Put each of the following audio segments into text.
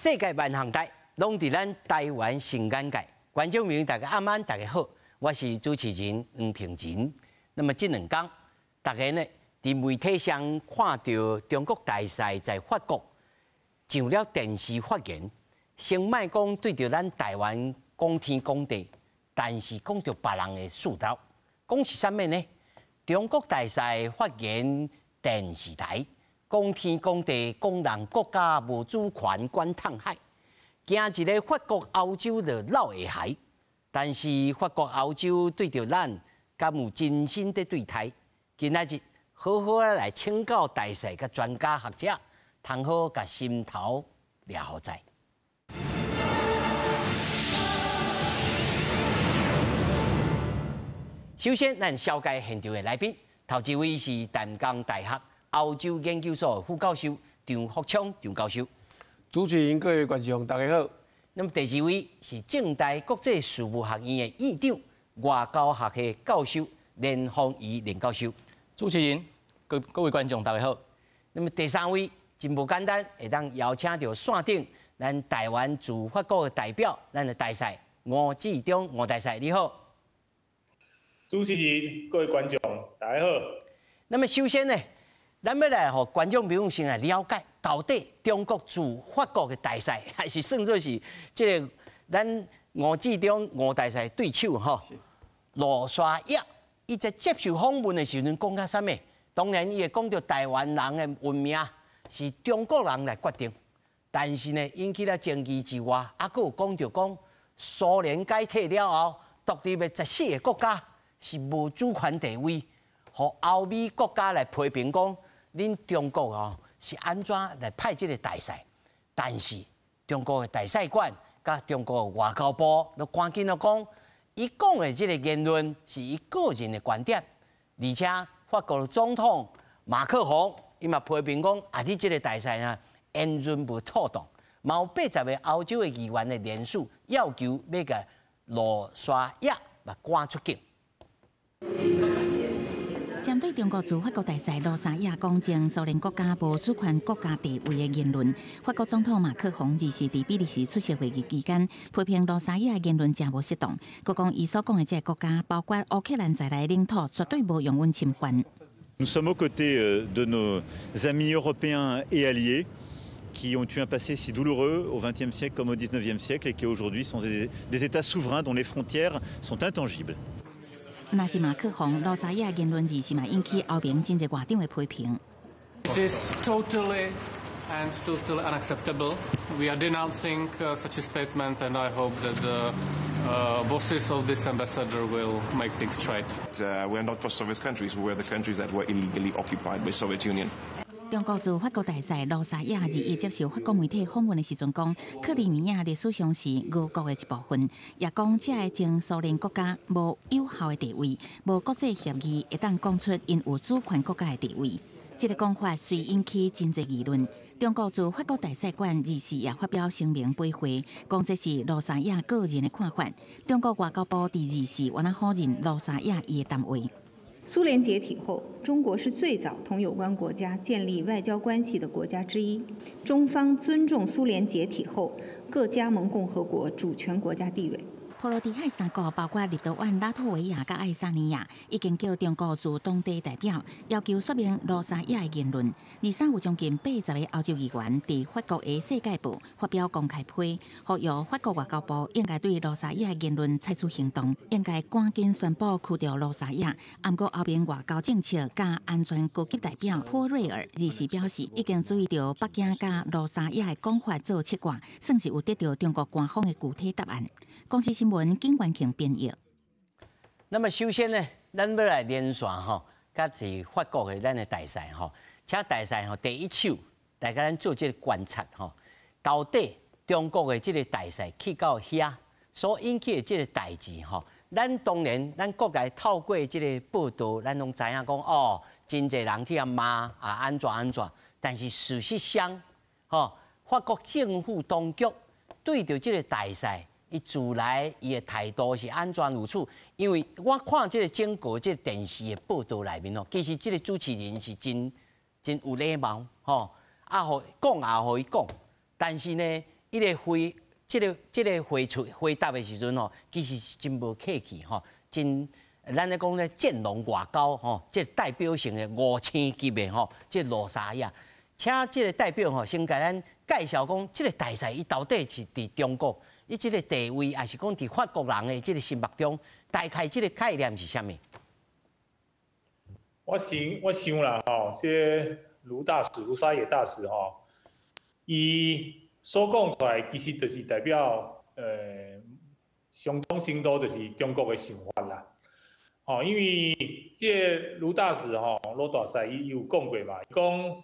世界萬項代，攏佇咱台灣新眼界。觀眾朋友，大家暗安，大家好，我是主持人黃平仁。那麼這兩天，大家呢佇媒體上看著中國大使在法國上了電視發言，先莫講對著咱台灣講天講地，但是講著別人的事頭，講是啥物呢？中國大使發言電視台，講天講地，講人國家無主權管通海，驚一个法國歐洲就落下海。但是法國歐洲對著咱，敢有真心佇對待？今仔日好好仔來請教大使佮專家學者，通好共心頭掠予知。首先，咱紹介現場的來賓，頭一位是淡江大學歐洲研究所副教授張福昌張教授。主持人、各位觀眾，大家好。那麼第二位是政大國際事務學院的院長、外交學系教授連鳳儀連教授。主持人、各位觀眾，大家好。那麼第三位真無簡單，會當邀請著線頂咱台灣駐法國的代表，咱的大使吳志忠吳大使，你好。主持人、各位觀眾，大家好。那麼首先呢，咱欲來予觀眾朋友先來了解，到底中國駐法國的大使，還是算做是這个咱吳志忠吳大使對手吼，盧沙野，伊在接受訪問的時陣講甲啥物？當然，伊會講著台灣人的運命是中國人來決定，但是呢，引起了爭議之外，猶閣有講著講蘇聯解體了後，獨立的14個國家是無主權地位，予歐美國家來批評講，恁中國哦是按怎來派這个大使？但是中國的大使館佮中國的外交部都趕緊著講，伊講的這个言論是伊個人的觀點，而且法國的總統馬克宏伊嘛批評講，啊，你這个大使啊言論無妥當，嘛有80個歐洲的議員的聯署要求欲共盧沙野嘛趕出境。針對中國駐法國大使盧沙野講前蘇聯國家無主權國家地位的言論，法國總統馬克宏24佇比利時出席會議期間，批評盧沙野言論誠無適當，閣講伊所講的這个國家，包括烏克蘭在內領土，絕對無容允侵犯。 Nous sommes aux côtés de nos amis européens et alliés qui ont eu un passé si douloureux au XXe siècle comme au XIXe siècle et qui aujourd'hui sont des États souverains dont les frontières sont intangibles. 若是馬克宏、盧沙野言論，24嘛引起歐盟真濟外長的批評。 It is totally and totally unacceptable. We are denouncing such a statement, and I hope that the bosses of this ambassador will make things straight. We are not post-Soviet countries. We were the countries that were illegally occupied by Soviet Union. 中國駐法國大使盧沙野21接受法國媒體訪問的時陣講，克里米亞歷史上是俄國的一部分，也講這个前蘇聯國家無有效的地位，無國際協議會當講出𪜶有主權國家的地位。這个講法遂引起真濟議論。中國駐法國大使館24也發表聲明駁回，講這是盧沙野個人的看法。中國外交部佇24猶若否認盧沙野伊的談話。蘇聯解體後，中國是最早同有關國家建立外交關係的國家之一。中方尊重蘇聯解體後各加盟共和國主權國家地位。波羅的海三國，包括立陶宛、拉脫維亞佮愛沙尼亞，已經叫中國駐當地代表要求說明盧沙野的言論。23有將近80个歐洲議員佇法國的《世界報》發表公開批，呼籲法國外交部應該對盧沙野的言論採取行動，應該趕緊宣布驅逐盧沙野。毋過歐盟外交政策佮安全高級代表波瑞爾24表示，已經注意著北京佮盧沙野的講法做切割，算是有得著中國官方的具體答案。公視新聞景元慶編譯。那麼首先呢，咱欲來連線吼，佮是法國的咱的大使吼，請大使吼第一手來共咱做這个觀察吼，到底中國的這个大使去到遐所引起的這个代誌吼，咱當然咱國內透過這个報道，咱攏知影講哦，真濟人去遐罵啊，按怎按怎，但是事實上吼，法國政府當局對著這个大使，伊自來伊的態度是按怎如此？因為我看這个整個這个電視的報道內面哦，其實這个主持人是真真有禮貌吼，啊，予講也予伊講，但是呢，伊个回這个這个回出回答的時陣吼，其實是真無客氣吼，真咱咧講咧戰狼外交吼，這個代表性的五星級的吼，這個盧沙野，請這個代表吼先共咱介紹講，這個大使伊到底是佇中國，伊這個地位，抑是講佇法國人的這個心目中，大概這個概念是啥物？我想啦吼，這個盧大使、盧沙野大使吼，伊所講出來，其實就是代表相當程度就是中國的想法啦。吼，因為這個盧大使吼，盧大使伊有講過嘛，伊講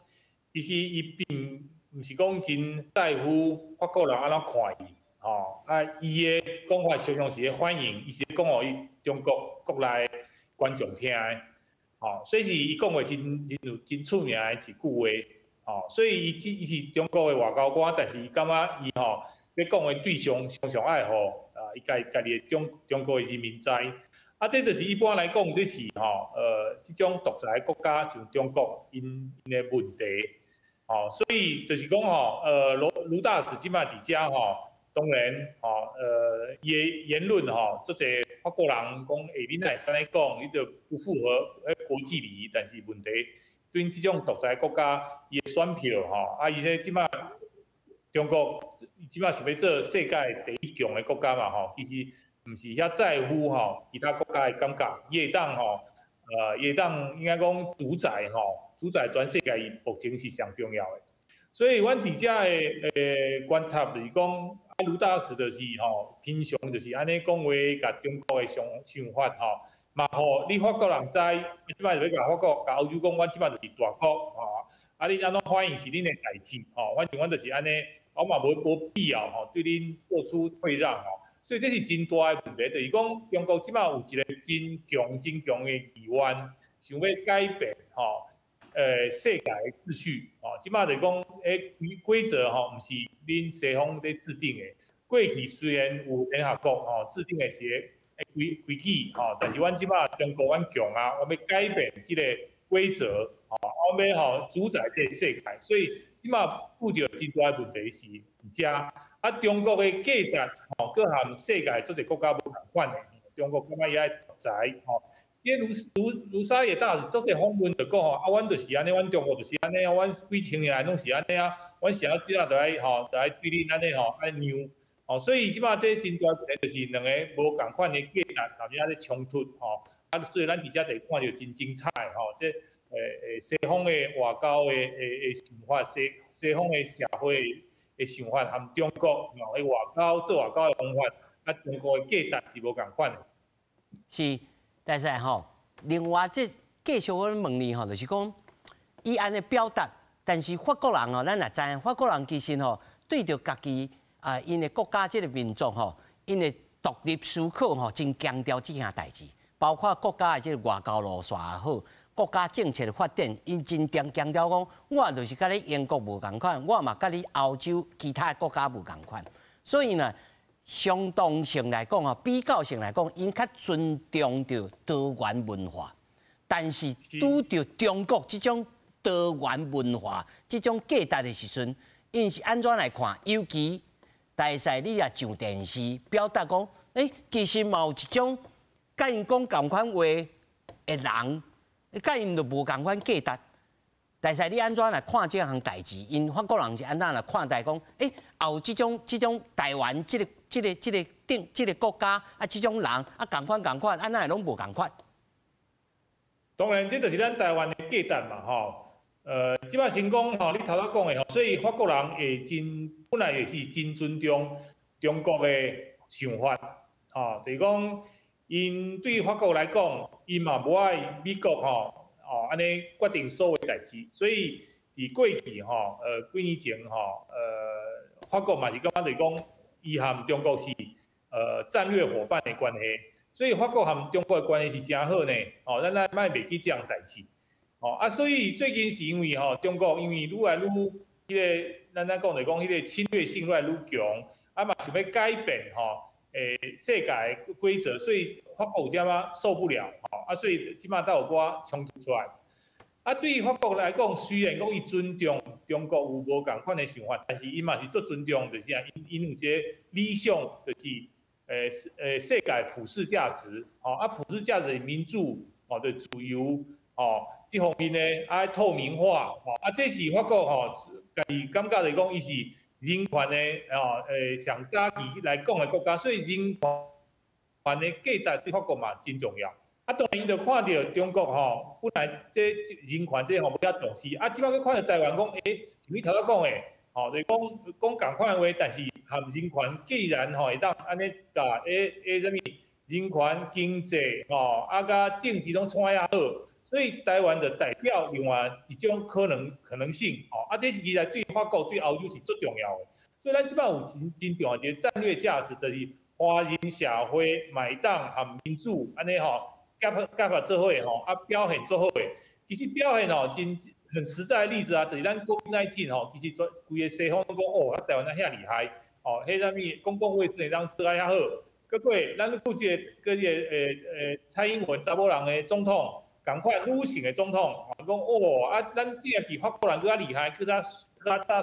其實伊並毋是講真在乎法國人按怎看伊，吼，啊，伊的講法常常是咧反映，伊是講予伊中國國內觀眾聽的，吼，所以是伊講話真真有真出名的一句話，吼，所以伊是中國的外交官，但是伊感覺伊吼欲講的對象常常愛予啊，伊家家己的中國的人民知。啊，這就是一般來講，這是吼，這種獨裁國家像中國𪜶的問題，吼，所以就是講吼，盧大使這擺佇遮吼，當然吼，伊的言論吼，足濟法國人講，欸，你哪會使按呢講，你著不符合彼國際禮儀，但是問題對這種獨裁國家，伊的選票吼，啊，而且這擺中國這擺想欲做世界第一強的國家嘛吼，其實毋是遐在乎吼其他國家的感覺，伊會當吼，伊會當應該講主宰吼，主宰全世界，伊目前是上重要的。所以，阮佇遮的觀察就是講，啊，盧大使就是吼，平常就是按呢講話，共中國的想法吼，嘛予你法國人知，這擺就欲共法國、共歐洲講，阮這擺就是大國吼，啊，你按怎反應是恁的代誌吼，反正阮就是按呢，我嘛無必要吼對恁做出退讓吼。所以這是真大的問題，就是講中國這擺有一個真強、真強的意願，想欲改變吼，世界的秩序吼。這擺就是講，規則吼，毋是恁西方咧制定的。過去雖然有聯合國吼制定的一个規矩吼，但是阮這擺中國阮強啊，我欲改變這個規則吼，我欲吼主宰這個世界。所以這擺遇著真大的問題是佇遮。啊，中國的價值吼，閣和世界足濟國家無仝款的。中國感覺伊愛獨裁吼。這個盧沙野大使足濟訪問就講吼，啊，阮就是按呢，阮中國就是按呢啊，阮幾千年來攏是按呢啊，阮啥物仔都愛吼，都愛對恁按呢吼，愛讓。吼，所以這擺這真大問題就是兩个無仝款的價值，後面仔咧衝突吼。啊，所以咱佇遮就看著真精彩吼，這西方的外交的想法，西方的社會的想法和中國吼，外交做外交的方法，啊，中國的價值是無仝款的。是，但是吼，另外這繼續我問你吼，就是講伊按呢表達，但是法國人吼，咱也知影，法國人其實吼對著家己啊，𪜶的國家這個民族吼，𪜶的獨立思考吼，真強調這項代誌，包括國家的這個外交路線也好，國家政策的發展，𪜶真強調講，我就是佮你英國無仝款，我嘛佮你歐洲其他的國家無仝款，所以呢，相當性來講啊，比較性來講，𪜶較尊重著多元文化，但是拄著中國這種多元文化、這種價值的時陣，𪜶是按怎來看？尤其大使你也上電視表達講，欸，其實嘛有一種佮𪜶講仝款話的人，佮𪜶就無仝款價值。大使你按怎來看這項代誌？𪜶法國人是按怎來看待講？欸，也有這種台灣這個這個國家啊，這種人啊，仝款仝款，啊，哪會攏無仝款？當然，這就是咱台灣的價值嘛，吼。這擺先講吼，你頭拄講的吼，所以法國人會真本來也是真尊重中國的想法，吼，就是講，𪜶對法國來講，𪜶嘛無愛美國吼，哦，按呢決定所有代誌，所以佇過去吼，幾年前吼，法國嘛是感覺就是講，伊和中國是戰略夥伴的關係，所以法國和中國的關係是誠好呢，吼，咱莫袂記這項代誌，吼啊，所以最近是因為吼中國因為愈來愈彼个，咱講就是講彼個侵略性愈來愈強，啊嘛想欲改變吼，世界的規則，所以法國有點仔受不了，吼啊，所以這擺才有寡衝突出來。啊，對於法國來講，雖然講伊尊重中國有無仝款的想法，但是伊嘛是足尊重，就是啊，𪜶有這個理想，就是世界普世價值，吼啊，普世價值民主，吼，就自由，吼，這方面呢愛透明化，吼啊，這是法國吼，家己感覺來講，伊是人權的，吼上早期來講的國家，所以人權的價值對法國嘛真重要。啊，當然𪜶就看著中國吼，本來這人權這吼無遐重視，啊，這擺閣看著台灣講，像你頭仔講的，吼，就是講講仝款的話，但是含人權既然吼會當按呢共啥物人權、經濟吼，啊，佮政治攏創遐好，所以台灣就代表另外一種可能性，吼，啊，這是其實對法國、對歐洲是足重要的，所以咱這擺有真真重要一個戰略價值，就是華人社會嘛會當含民主按呢吼。結合做伙吼，啊表現足好的。其實表現吼真很實在的例子啊，就是咱 COVID-19 吼，其實全規个西方攏講哦，啊台灣啊遐厲害，吼，彼啥物公共衛生會當做啊遐好。閣過咱閣這個閣這個蔡英文查某人的總統，仝款女性的總統，講哦啊，咱竟然比法國人閣較厲害，閣較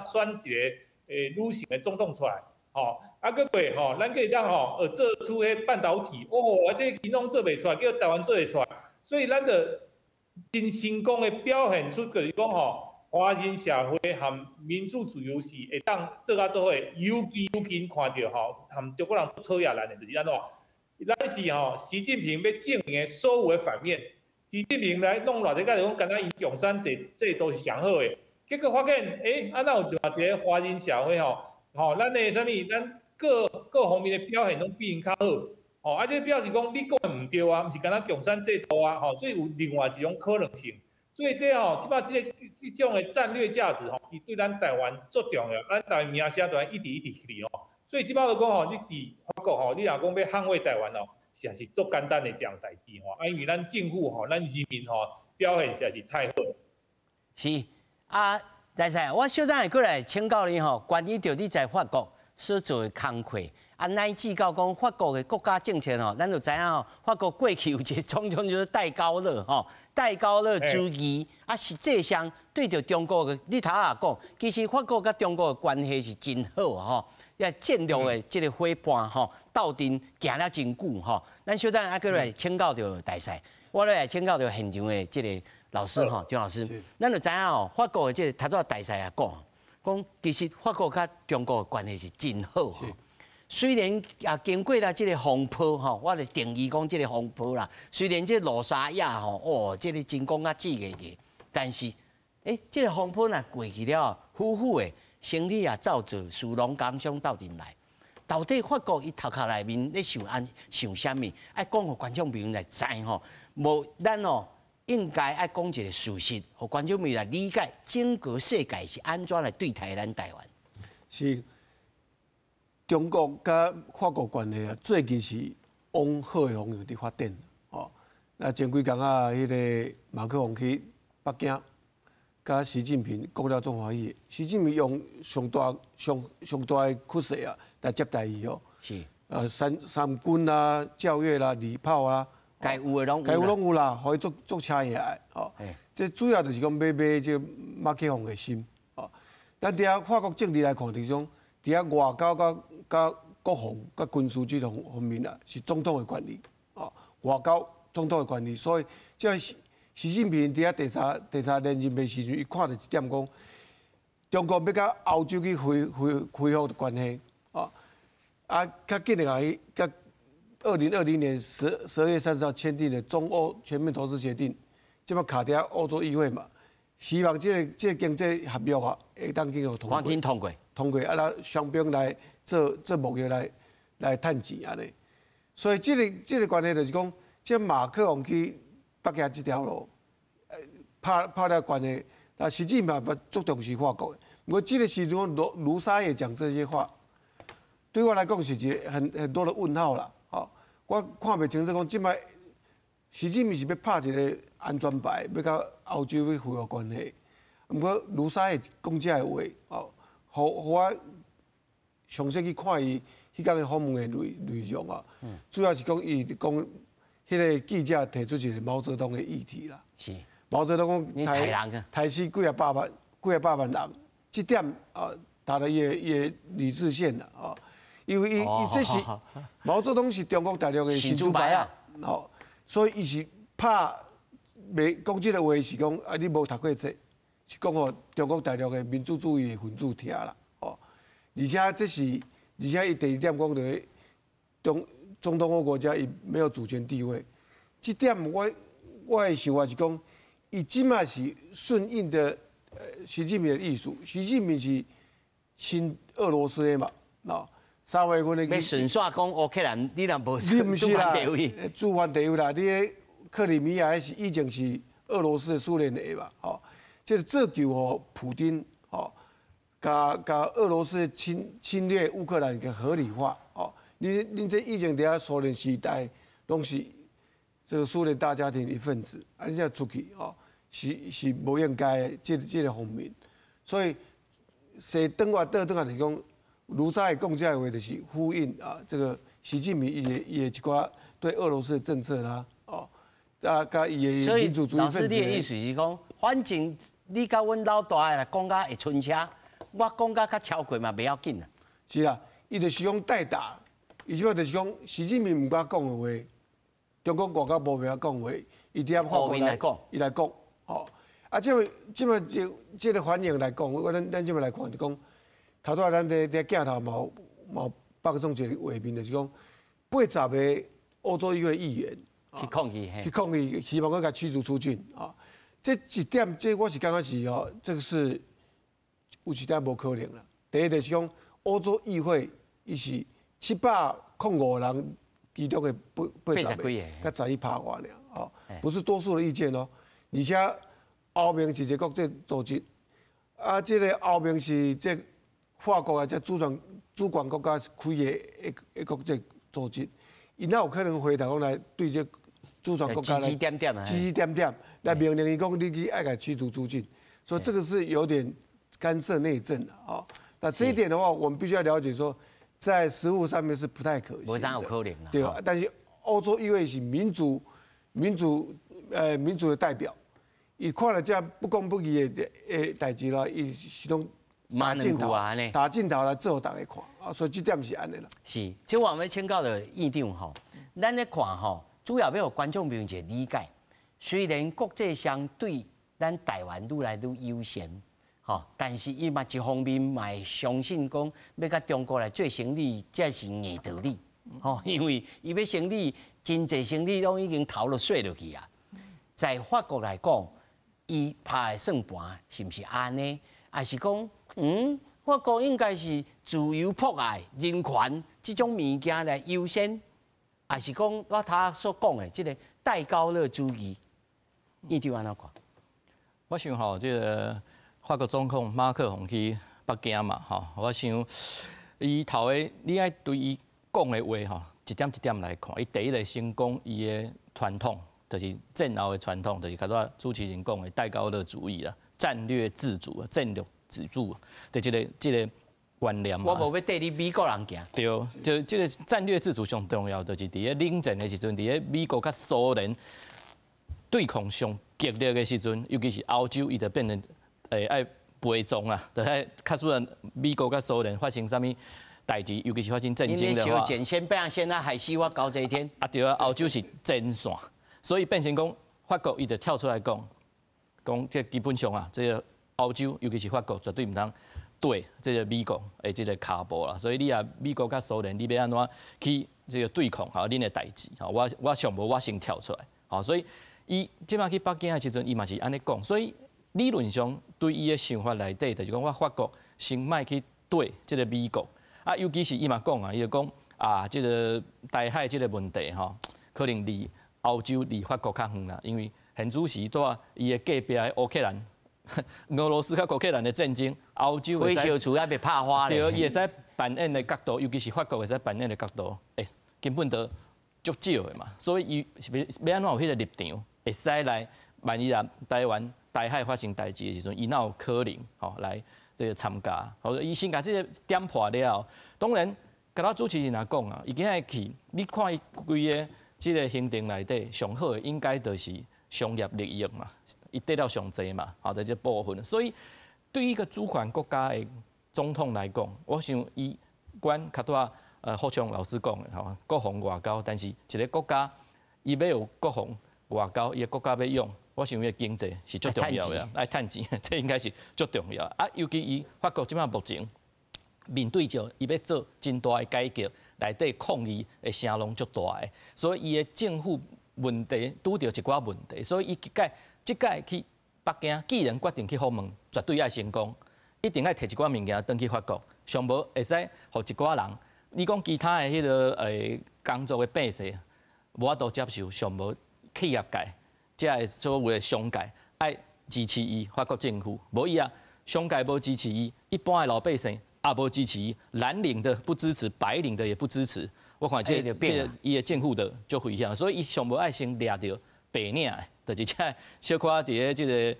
早選一個女性的總統出來，吼，啊閣過吼，咱閣會當吼做出彼半導體，哦，啊這𪜶攏做袂出來，叫台灣做會出來，所以咱就真成功的表現出，就是講吼，華人社會和民主自由是會當做甲做伙，尤其尤其看著吼，和中國人討厭咱的，就是按怎？咱是吼，習近平欲證明的所有的反面。習近平來弄偌濟個，就講敢若𪜶共產制度是上好的，結果發現，啊哪有另外一個華人社會吼，吼，咱的啥物，咱各各方面的表現攏比𪜶較好，吼，啊，這表示講你講的毋對啊，毋是敢若共產制度啊，吼，所以有另外一種可能性。所以這吼，這擺這個這種的戰略價值吼，是對咱台灣足重要，咱台灣名聲都一直一直起吼。所以這擺就講吼，你佇法國吼，你若講欲捍衛台灣哦，實在是足簡單的一項代誌吼。啊，因為咱政府吼，咱人民吼，表現實在是太好。是啊，大使，我小等下閣來請教你吼，關於著你在法國所做的工課。啊，乃至到講法國的國家政策吼，咱就知影吼，法國過去有一個總統就是戴高樂吼，戴高樂主義啊，實際上對著中國的，你頭仔也講，其實法國佮中國的關係是真好吼，也戰略的這個夥伴吼，鬥陣行了真久吼。咱小等下閣來請教著大使，我來請教著現場的這個老師吼，張老師，咱就知影吼，法國的這個頭拄仔大使也講，講其實法國佮中國的關係是真好吼。雖然也經過了這個風波吼，我來定義講這個風波啦。雖然這個盧沙野吼，哦，這個真講較死硬硬，但是，這個風波若過去了，夫婦的生理也照做，士農工商鬥陣來。到底法國伊頭殼內面咧想按想啥物？愛講予觀眾朋友來知吼，無咱哦應該愛講一個事實，予觀眾朋友來理解整個世界是按怎來對待咱台灣。是。中國佮法國關係啊，最近是往好的方向佇發展。哦，那前幾工啊，彼個馬克宏去北京，佮習近平講了足歡喜。習近平用上大上上大的氣勢啊來接待伊哦。三軍啦、教育啦、禮炮啊，該有的攏該有攏有啦，予伊足足車起來。哦，這主要就是講欲買這個馬克宏的心。哦，咱佇遐法國政治來看，就是講佇遐外交佮佮國防、佮軍事這種方面啊，是總統的權力，哦，外交總統的權力，所以這習近平佇遐第三連任的時陣，伊看著一點講，中國欲佮歐洲去恢復關係，哦，啊，較緊的來，佮2020年12月30號簽訂的中歐全面投資協定，這擺卡佇遐歐洲議會嘛，希望這個經濟合約啊，會當經過通過，趕緊通過，通過啊，咱雙邊來做做貿易來趁錢按呢，所以這個關係就是講，這馬克宏去北京這條路，拍拍了關係，那實際嘛足重視法國的。毋過這個時陣盧沙野講這些話，對我來講是一個很多的問號啦。吼，我看袂清楚講，這擺習近平是欲拍一個安全牌，欲佮歐洲去恢復關係。毋過盧沙野講這个話，哦，予我詳細去看伊彼工的訪問的內容啊，主要是講伊講彼個記者提出一個毛澤東的議題啦。毛泽东讲刣死幾仔百萬幾仔百萬人，這點啊達到伊的理智線啦，哦，因為伊這是毛澤東是中國大陸的神主牌啊，哦，所以伊是拍袂講這个話是講啊，你無讀過冊，是講予中國大陸的民主主義的分子聽啦，哦，而且這是而且伊第二點講的中東歐國家伊沒有主權地位，這點我的想法是講，伊這馬是順應的習近平的意思，習近平是親俄羅斯的嘛，喏，3月份的。欲順紲講烏克蘭，你若無主權地位，主權地位啦，你彼克里米亞彼是以前是俄羅斯的蘇聯的嘛，吼，這個這就予普丁，吼，共俄羅斯侵略烏克蘭給合理化，哦，你這以前佇遐蘇聯時代，攏是這個蘇聯大家庭一份子，啊，你這出去，哦，是無應該的這個方面，所以說轉來倒轉來就是講，盧沙野講這个話就是呼應啊，這個習近平伊的一寡對俄羅斯的政策啦，哦，啊，佮伊的民主主義分子。老師，你的意思是講，反正你佮阮老大的來講甲會伸車，我講甲較超過嘛，袂要緊啊。是啊，伊就是講代打，伊這擺就是講，習近平毋敢講的話，中國外交部袂曉講話，伊佇遐法國來講，伊來講，吼。啊，這擺這個反應來講，我咱這擺來看就講，頭拄仔咱佇鏡頭嘛有放送一個畫面，就是講80個歐洲議會議員去抗議，去抗議，希望閣共驅逐出境啊。這一點，這我是感覺是哦，這個是有一點無可能啦。第一就是講，歐洲議會伊是705人其中的80個，才11%外爾，哦，不是多數的意見哦，而且歐盟是一個國際組織，啊，這個歐盟是這法國啊，這主權國家開的一個國際組織，伊哪有可能回頭講來對這主權國家來指指點點，指指點點來命令伊講你去愛共驅逐出境，所以這個是有點干涉內政的啊。那這一點的話，我們必須要了解說，在實務上面是不太可行的。無啥有可能。對啊，但是歐洲議會是民主的代表，伊看了這不公不義的代誌啦，伊是攏打鏡頭，打鏡頭來做予大家看啊，所以這點是按呢啦。是，這我們請教著院長吼，咱咧看吼，主要欲予觀眾朋友一個理解。雖然國際上對咱台灣愈來愈友善，吼，但是伊嘛一方面嘛會相信講，欲佮中國來做生意，這是硬道理，吼，因為伊欲生意，真濟生意攏已經頭都洗落去啊。在法國來講，伊拍的算盤是毋是按呢？還是講，法國應該是自由博愛、人權這種物件來優先，還是講我頭所講的這個戴高樂主義？院長按怎看？我想吼，這個法國總統馬克宏去北京嘛，吼，我想伊頭下你愛對伊講的話吼，一點一點來看。伊第一个先講伊的傳統，就是戰後的傳統，就是頭拄主持人講的戴高樂主義啦，戰略自主、戰略自主的這個觀念嘛。我無欲綴你美國人行。對，就這個戰略自主上重要，就是佇咧冷戰的時陣，佇咧美國佮蘇聯對抗上激烈的時陣，尤其是歐洲，伊就變成愛陪葬啊，就愛假使美國佮蘇聯發生啥物代誌，尤其是發生戰爭的話，小剪先變先啊，害死我搞這一天。啊對啊，歐洲是前線，所以變成講法國伊就跳出來講，講這基本上啊，這個歐洲尤其是法國絕對毋通綴這個美國的這個跤步啦。所以你若美國佮蘇聯，你欲按怎去這個對抗吼恁的代誌吼，我上無我先跳出來，吼，所以伊這擺去北京的時陣，伊嘛是按呢講，所以理論上對伊的想法內底，就是講我法國先莫去綴這個美國，啊，尤其是伊嘛講啊，伊就講啊，這個台海這個問題吼，可能離歐洲離法國較遠啦，因為現此時佇伊的隔壁的烏克蘭、俄羅斯佮烏克蘭的戰爭，歐洲會燒厝猶未拍花咧，對，伊會使扮演的角度，尤其是法國會使扮演的角度，欸，根本都足少的嘛，所以伊是欲按怎有彼個立場，會使來，萬一若台灣台海發生代誌的時陣，伊哪有可能吼來這個參加？好，伊先共這個點破了後，當然，佮咱主持人來講啊，伊今仔日去，你看伊規个這個行程內底，上好的應該就是商業利益嘛，伊得了上濟嘛，吼，在這部分，所以對一個主權國家的總統來講，我想伊管較拄仔霍強老師講的吼，國防外交，但是一個國家伊欲有國防外交，伊的國家欲勇，我想伊的經濟是足重要的，愛趁錢，這應該是足重要。啊，尤其伊法國這擺目前面對著伊欲做真大的改革，內底抗議的聲浪足大的，所以伊的政府問題拄著一寡問題，所以伊這擺去北京，既然決定去訪問，絕對愛成功，一定愛提一寡物件轉去法國，上無會使予一寡人。你講其他的彼个工作的百姓無法度接受，上無企業界，這个所謂的商界愛支持伊法國政府，無伊啊，商界無支持伊，一般的老百姓也無支持伊，藍領的不支持，白領的也不支持。我看這伊的政府就足危險，所以伊上無愛先掠著白領的，就是這小可佇咧這个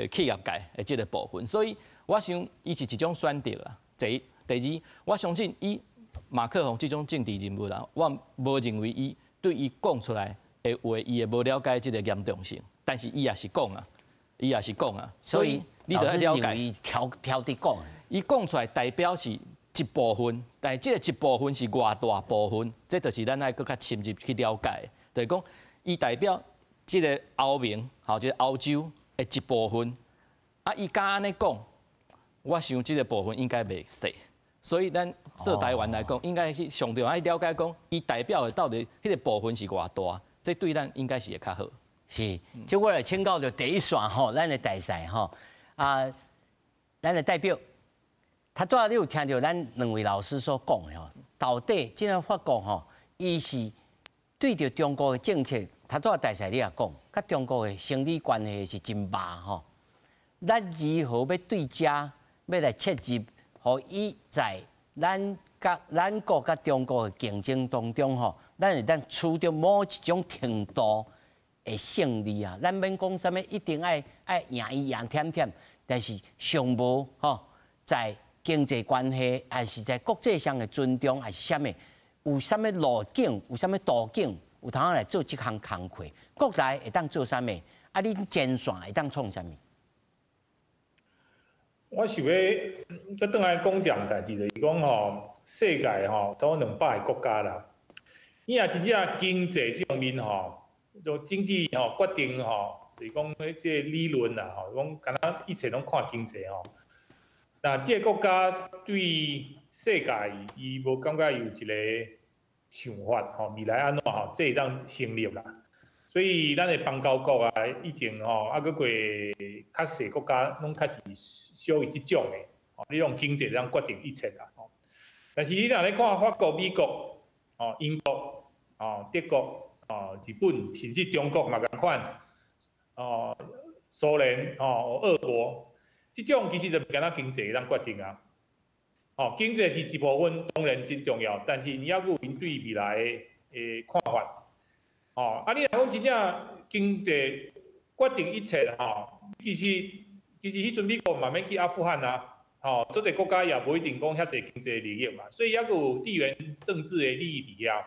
企業界的這个部分。所以我想伊是一種選擇啦。第一，第二，我相信伊馬克宏這種政治人物啦，我無認為伊對伊講出來的話，伊會無了解這个嚴重性。但是伊也是講啊，伊也是講啊，所以你著愛了解。伊挑挑佇講，伊講出來代表是一部分，但是這个一部分是偌大部分，這就是咱愛閣較深入去了解。就是講，伊代表這个歐盟，吼，這个歐洲的一部分。啊，伊敢按呢講，我想這个部分應該袂細。所以咱做台灣來講，應該是上重要愛了解講，伊代表的到底彼个部分是偌大，這對咱應該是會較好。是，這我來請教著第一線吼，咱的大使吼啊，咱的代表，頭拄仔你有聽著咱兩位老師所講的吼，到底這个法國吼，伊是對著中國的政策，頭拄仔大使你也講，佮中國的生理關係是真密吼。咱如何欲對遮欲來切入，予伊在咱佮咱國佮中國的競爭當中吼，咱會當取得某一種程度的勝利啊！咱免講啥物，一定愛贏伊贏忝忝，但是上無吼，在經濟關係，還是在國際上的尊重，還是啥物，有啥物路徑，有啥物途徑，有通來做這項工課？國內會當做啥物？啊，恁前線會當創啥物？我想欲閣轉來講一項代誌，就是講吼，世界吼，差不多200個國家啦。你若真正經濟這方面吼，就經濟吼決定吼，就是講彼這個理論啦吼，講敢若一切攏看經濟吼。若這個國家對世界伊無感覺有一個想法吼，未來按怎吼，這會當成立啦。所以咱的邦交國啊，以前吼，啊閣過較細國家，攏較是屬於這種的，吼，你用經濟當決定一切啦，吼。但是你若咧看法國、美國、吼、英國、吼、德國、吼、日本，甚至中國嘛仝款，哦，蘇聯、吼、俄國，這種其實就毋敢若經濟當決定啊。吼，經濟是一部分，當然真重要，但是你猶閣有𪜶對未來的看法。吼，啊！你若講真正經濟決定一切吼，其實彼陣美國嘛免去阿富汗啊，吼，足濟國家也無一定講遐濟經濟利益嘛，所以猶閣有地緣政治的利益佇遐。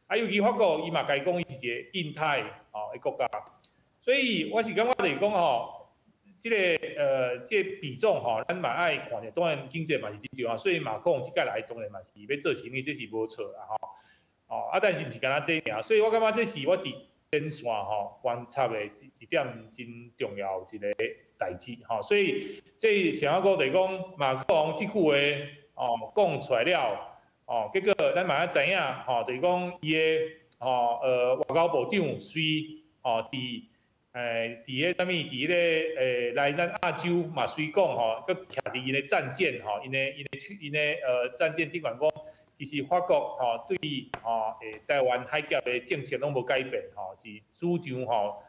啊，尤其法國伊嘛家己講伊是一个印太吼的國家，所以我是感覺就是講吼，這個比重吼，咱嘛愛看著，當然經濟嘛是真重要，所以馬克龍這擺來當然嘛是欲做生意，這是無錯啦吼。哦，啊，但是毋是干焦這爾，所以我感覺這是我佇前線吼觀察的一點真重要一個代誌吼。所以這想要講就是講馬克龍這句話哦講出來了，哦，結果咱嘛愛知影吼，就是講伊的吼外交部長雖吼佇彼啥物佇彼个來咱亞洲嘛雖講吼，閣徛佇𪜶的戰艦吼，𪜶的戰艦頂懸講。其實法國吼對吼台灣海峽的政策攏無改變吼，是主張吼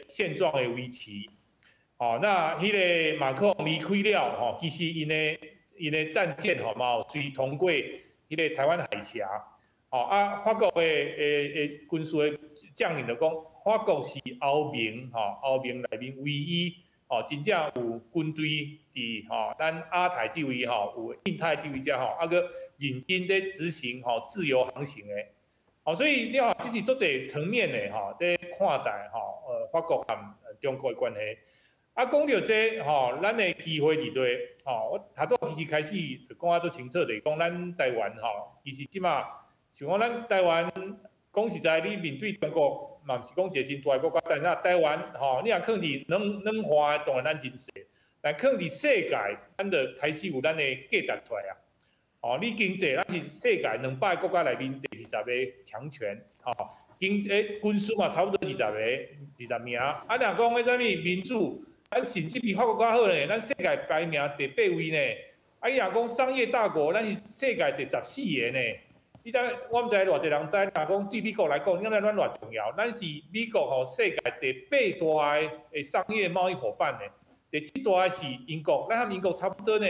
現狀的維持。吼，那彼个馬克龍離開了吼，其實𪜶的戰艦吼嘛有隨通過彼个台灣海峽。吼啊，法國的軍事的將領就講，法國是歐盟吼歐盟內面唯一吼真正有軍隊佇吼咱亞太這位吼有印太這位遮吼，啊閣認真咧執行吼自由航行的，吼，所以你看這是足濟層面的吼，咧看待吼，法國和中國的關係。啊，講著這吼，咱的機會佇佗吼，我頭拄其實開始就講啊足清楚，就是講咱台灣吼，其實這馬像講咱台灣，講實在，你面對中國嘛，毋是講一個真大的國家，但是台灣吼，你若囥佇兩岸，當然咱真細，但囥佇世界，咱就開始有咱的價值出來啊。哦，你經濟，咱是世界200個國家內面第20個強權，吼，經濟軍事嘛，差不多二十個、20名。啊，若講彼啥物民主，咱甚至比法國較好呢，咱世界排名第八位呢。啊，你若講商業大國，咱是世界第14個呢。你知我毋知偌濟人知，若講對美國來講，你感覺咱偌重要？咱是美國吼世界第八大的商業貿易夥伴呢。第七大的是英國，咱和英國差不多呢。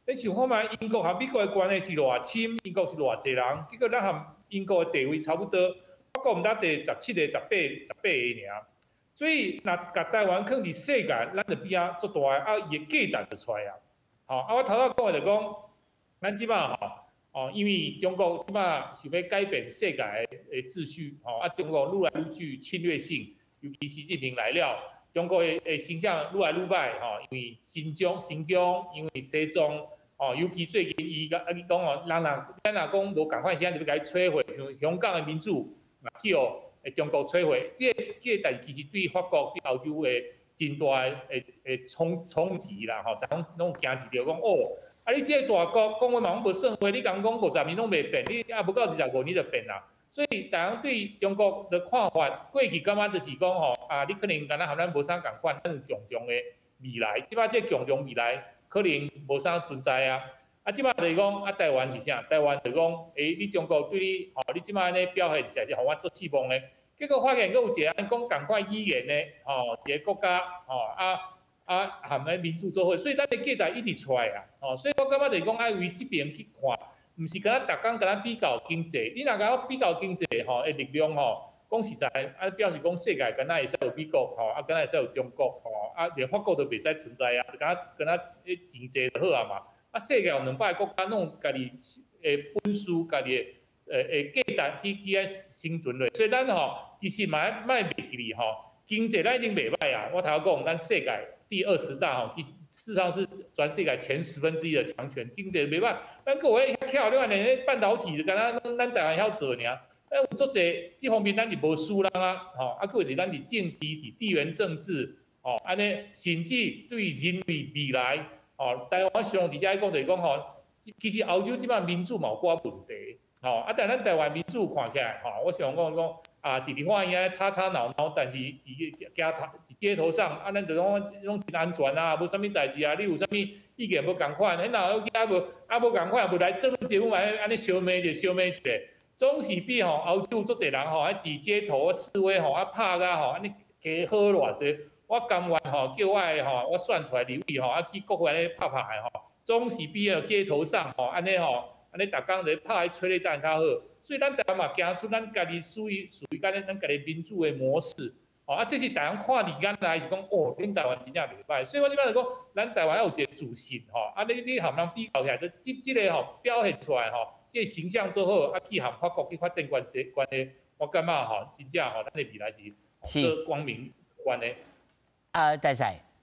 你想看覓，英國和美國的關係是偌親，英國是偌濟人，結果咱和英國的地位差不多，法國毋但第17個、18個爾。所以，若共台灣囥佇世界，咱就變啊足大的，啊，伊的價值就出來啊。吼，啊，我頭拄講的就講，咱這馬吼，哦，因為中國這馬想欲改變世界的秩序，吼，啊，中國愈來愈具侵略性，尤其習近平來了，中國的形象愈來愈歹，吼，因為新疆，因為西藏，哦，尤其最近伊共啊，伊講哦，人若咱若講無仝款，現在就欲共伊摧毀，像香港的民主嘛去予中國摧毀，這個代誌其實對法國、對歐洲的真大的衝擊啦，吼，逐家攏驚一著講哦，啊你這個大國講話嘛攏無算話，你共講50年攏袂變，你猶無到25年就變啦。所以逐家對中國的看法，過去感覺就是講吼，啊你可能敢若和咱無啥仝款，咱有共同的未來，這擺這個共同未來可能無啥存在啊。啊，這擺就是講啊，台灣是啥？台灣就是講，欸，你中國對你，吼，你這擺按呢表現，實在是予我足失望的。結果發現閣有一個按呢講仝款語言的，吼，一個國家，吼，啊，和彼民主做伙，所以咱的價值一直出來啊，吼，所以我感覺就是講愛為這邊去看，毋是敢若逐工敢若比較經濟，你若共我比較經濟吼的力量吼，講實在，啊表示講世界敢若會使有美國吼，啊敢若會使有中國吼，啊連法國都袂使存在啊，就敢若敢若彼錢濟就好啊嘛。啊，世界有200個國家，攏有家己的本事，家己的價值去按生存落，所以咱吼其實嘛愛袂記哩吼，經濟咱已經袂䆀啊。我頭拄講，咱世界第20大吼，其實事實上是全世界前1/10的強權，經濟袂䆀。咱閣有彼遐巧，你看連彼半導體就敢若咱台灣曉做爾，咱有足濟這方面咱是無輸人啊，吼，啊，閣有是咱佇政治、佇地緣政治，吼，按呢，甚至對人類未來。哦，台灣上佇遮講就是講吼，其實歐洲這擺民主嘛有寡問題，吼啊，但咱台灣民主看起來，吼，我想講講啊，佇立法院吵吵鬧鬧，但是佇街頭上，啊，咱就攏真安全啊，無啥物代誌啊，你有啥物意見無仝款，彼若有啊無仝款，無來政論節目嘛按呢相罵一下相罵一下，總是比吼歐洲足濟人吼，啊佇街頭示威吼，啊拍甲吼按呢加好偌濟。我甘願吼，叫我的吼，我選出來立委吼，啊去國會按呢拍拍的吼，總是比彼街頭上吼按呢吼，按呢逐工咧拍彼催淚彈較好。所以咱台灣嘛行出咱家己屬於咱家己民主的模式。哦，啊，這是逐人看佇眼內是講，哦，恁台灣真正袂䆀。所以我這擺就講，咱台灣要有一個自信吼，啊，你和人比較起來，這這個吼表現出來吼，這個形象做好，啊，去和法國去發展關係，我感覺吼，真正吼，咱的未來是做光明關的。啊，大使，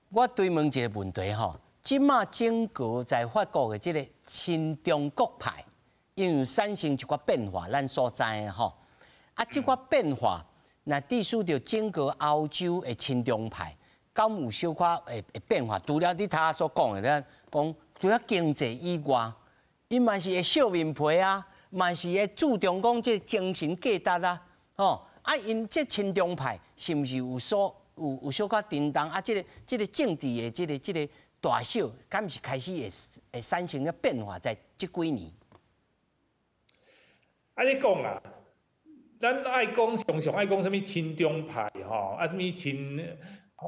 我追問一個問題吼，這馬整個在法國的這個親中國派，因為產生一寡變化，咱所知的吼，啊，這寡變化，若對使著整個歐洲的親中派，敢有小可會變化？除了你頭仔所講的，咱講除了經濟以外，𪜶嘛是會惜面皮啊，嘛是會注重講這精神價值啊，吼，啊，𪜶這親中派是毋是有所有小可震動啊？這個政治的這個大小，敢是開始會產生了變化？在這幾年，按呢講啦，咱愛講常常愛講啥物親中派吼，啊啥物親